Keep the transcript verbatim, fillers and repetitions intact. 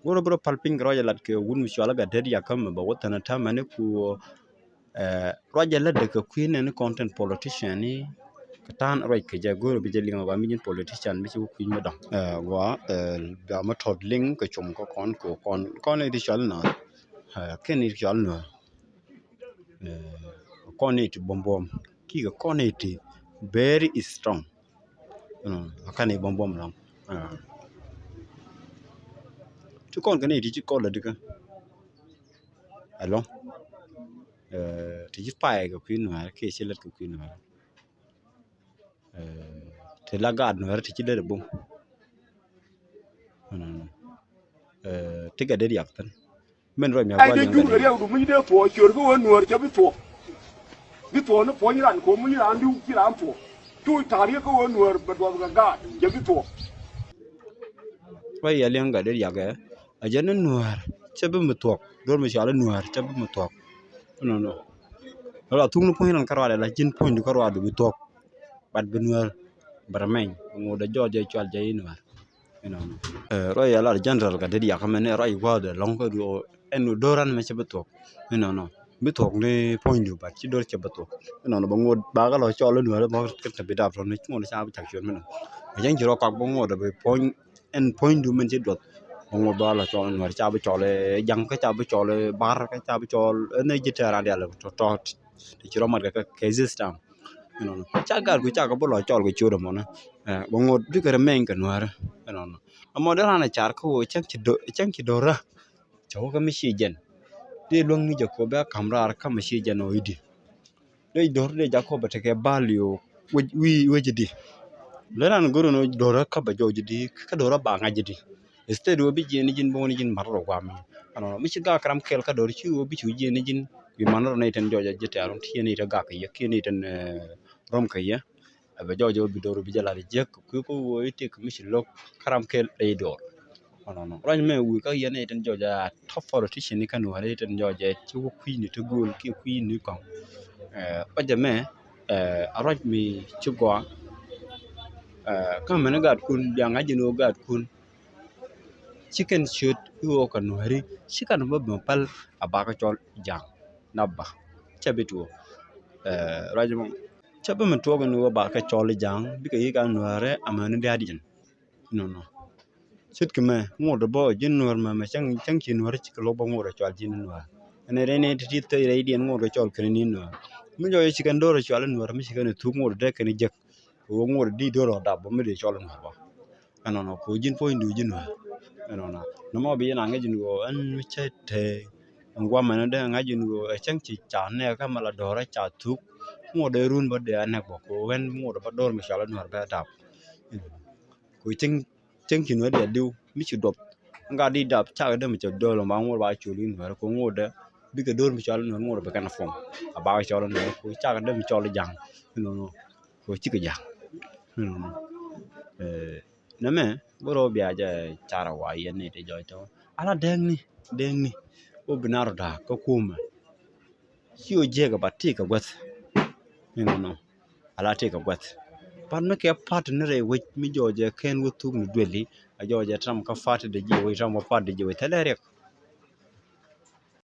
Go̱rɛ bi rɔ pal piny kɛ ruac ɛ lat kɛ wut mi cɔal ɛ Gatdet Yak kä mɛ bɛ wä thän ɛ täämɛ ni ku, eh, ruac ɛ lat dee kɛ kui̱ nɛn ni content politician ni kɛ ta̱a̱n ruac kɛ jɛ go̱rɛ bi jɛ liŋ ɛ ba mi ji̱n politician mi ci wä kui̱ mi dɔ̱ŋ. Eh, gua, eh, bia mi tɔt liŋ kɛ com kä kɔn kɛ kɔn kɔn ni ti cɔal nɔ. Eh, kɛn ni ti cɔal nɔ. Eh, kɔn ni ti buɔm buɔm. Ki kɛ kɔn ni ti very strong. Mm, a kan i̱ buɔm buɔm lɔŋ. Ah. Ti kɔn kɛ ni ti ci kɔn la dikä. Ɛlɔŋ. Eh, ti ci pay kɛ kui̱ nuɛɛr kiɛ ci lät kɛ kui̱ nuɛɛr. Eh, ti la gaat nuɛɛr ti ci lät ɛ bum. Mm. Eh, ti Gatdet Yak thin. Min ruac mi a gua̱l yɛn jur kɛ riɛk du muc dee thuɔɔk ciöör kä ɣöö nuäär cɛ bi thuɔɔk. Bi thuɔɔk ni puɔ̱ny ran kɛ ɣöö muc ran diw ci ran thuɔɔk. Cu ta̱a̱ riɛk kä ɣöö nuäär bɛ duɔth kɛ gaat cɛ bi thuɔɔk. Ruac yɛ liɛŋ Gatdet Yak ɛ a jɛn ni nuäär cɛ bi mi thuɔɔk. Duɔ̱r mi cɔal i̱ nuäär cɛ bi mi thuɔɔk. Inɔnɔ. Lɔ la thuk ni puɔ̱ny ran kä ruaadɛ la ji̱n puɔ̱nydu kä ruaadu bi thuɔɔk. Bat bi nuäär bɛ rɛ mɛny bi ŋot dee jɔɔc jɛ cual jɛ i̱ nuäär. Inɔnɔ. Eh, ruac yɛ lar general Gatdet Yak mɛn ni ruac wa̱a̱ dee lɔ̱ŋ kä duɔ ɛn do̱ran mɛ cɛ bi thuɔ̱k. Inɔnɔ. Bi thuɔ̱k ni puɔ̱nydu bat ci do̱r cɛ bi thuɔ̱k. Inɔnɔ bɛ ŋot ba kä lɔ cɔl i̱ nuäär bä kä te bi dap rɔn ni ci ŋot ca bi cak cuɔt mi nɔ. Ɛ jɛn ci rɔ kak bɛ ŋot bi puɔ̱ny ɛn puɔ̱nydu mɛn ci duɔth. Bɛ ŋot ba lɔ cɔl i̱ nuäär ca bi cɔl i̱ jaŋ kä ca bi cɔl i̱ bar kä ca bi cɔl i̱ nɛ ji̱ tɛɛr an dial tɔ̱tɔ̱. Ti ci rɔ mat kɛ kɛ system. Inɔnɔ. Ca gat ku ca kɛ bi lɔ cɔl kɛ ciöt ɛmɔnɔ. Eh, bɛ ŋot bikɛ rɛ mɛny kɛ nuäärä. Inɔnɔ. Ɛmɔ dee ran ɛ car kä ɣöö cäŋ ci do̱r, cäŋ ci do̱rä. Cɛ wä kä mi ci jɛn. Dee luäŋ ni jɛ kɔ bɛ kam raar kä mi ci jɛn ɔ i̱di. Dee do̱r dee jak kɔ bɛ tekɛ bal yo wec, wi̱i̱ wec i̱di. Lɛ ran go̱r ɛn ɔ do̱rä kä bɛ jɔɔc i̱di kä do̱rä ba ŋa̱c i̱di. Instead wä bi jiɛn ni ji̱n bä wä ni ji̱n mat rɔ guam. Ɛnɔ mi ci gak ram kɛl kä do̱r ci wä bi cu jiɛn ni ji̱n. Bi man rɔ ni tɛn jɔɔc a ji̱ tɛɛr ti yɛn ni tɛ gak kɛ yɛ kiɛ ni tɛn, eh, rɔm kɛ yɛ. Ɛ bɛ jɔɔc wä bi do̱r bi jɛ lat jiäk kui̱ kä wä i̱ tëk mi ci lo̱k kä ram kɛl rɛy do̱r. Ɛnɔnɔ ruac mɛ wi̱i̱ kä yɛn ni tɛn jɔɔc a top politician ni kä nuɔ̱ɔ̱r ni tɛn jɔɔc a ci wä kui̱ ni ti go̱o̱l kiɛ kui̱ ni kɔŋ. Eh, ruac mɛ, eh, a ruac mi ci gɔaa. Eh, kä mɛn gat kun bia ŋa̱c jɛ ni wä gat kun. Ci kɛn ciöt i̱ ɣöö kɛ nuääri ci kɛn bä bä päl a bakä cɔl ja̱a̱ŋ. Naba cɛ bi tuɔɔk. Eh, ruac mɔ cɛ bi mi tuɔɔk ni ɣöö bakä cɔl ja̱a̱ŋ bikɛ yi̱k a nuääri amäni dia̱a̱diɛn. Nɔnɔ ce̱tkɛ mɛ ŋot bä ji̱n nuäär mɛ mɛ cäŋ cäŋ ci nuääri cikɛ lo̱k bä ŋot cɔal ji̱n nuäär. Ɛn rɛy ni ti ti thöc rɛydiɛn ŋot cɔl kɛn ni nuäär. Mi jɔɔc ci kɛn do̱r cɔal nuäär mi ci kɛn thuk ŋot dee kɛn jek. Kɛ ɣöö ŋot di do̱r ɔ dap bä mi dee cɔl nuäär bä. Ɛnɔnɔ kɛ ɣöö ji̱n puɔ̱nydu ji̱ nuäär. Ɛnɔnɔ nɔmɔ bi yɛn a ŋäc ni ɣöö ɛn mi cä te. Ɛn guamɛn dee ŋa̱c ni ɣöö ɛ cäŋ ci ca nɛɛkä mɛ la do̱rä ca thuk. Ŋot dee run bä dee a nɛk bä kɛ ɣöö ɛn ŋot bä do̱r mi cɔal nuäär bɛ dap. Kɛ ɣöö cäŋ cäŋ ci nuäär diaal diw mi ci duɔth. Ŋa di dap cakɛ dee mi cɛ do̱r lɔ ba ŋot ba col in nuäär kɛ ŋot dee bikɛ do̱r mi cɔal nuäär ŋot bɛ kɛn a puɔ̱ŋ. A bakɛ cɔl nuäär kɛ ɣöö cakɛ dee mi cɔl ja̱a̱ŋ. Inɔnɔ. Kɛ ɣöö cikɛ ja̱a̱ŋ. Inɔnɔ. Eh, nɛmɛ bä rɔ bia jɛ carɛ wa yɛn ni ti jɔc tɔ ala dɛŋni dɛŋni. Wä bi na rɔ da̱a̱k kä kumɛ. Ci ɣöö jiɛkɛ ba ti kɛ guäth. Inɔnɔ. Ala ti kɛ guäth. Pat mi kɛ pat ni rɛy wec mi jɔɔcɛ kɛn wä thuk ni dueli a jɔɔcɛ tam kä pat de jiɛ wec tam wä pat de jiɛ wec thilɛ riɛk.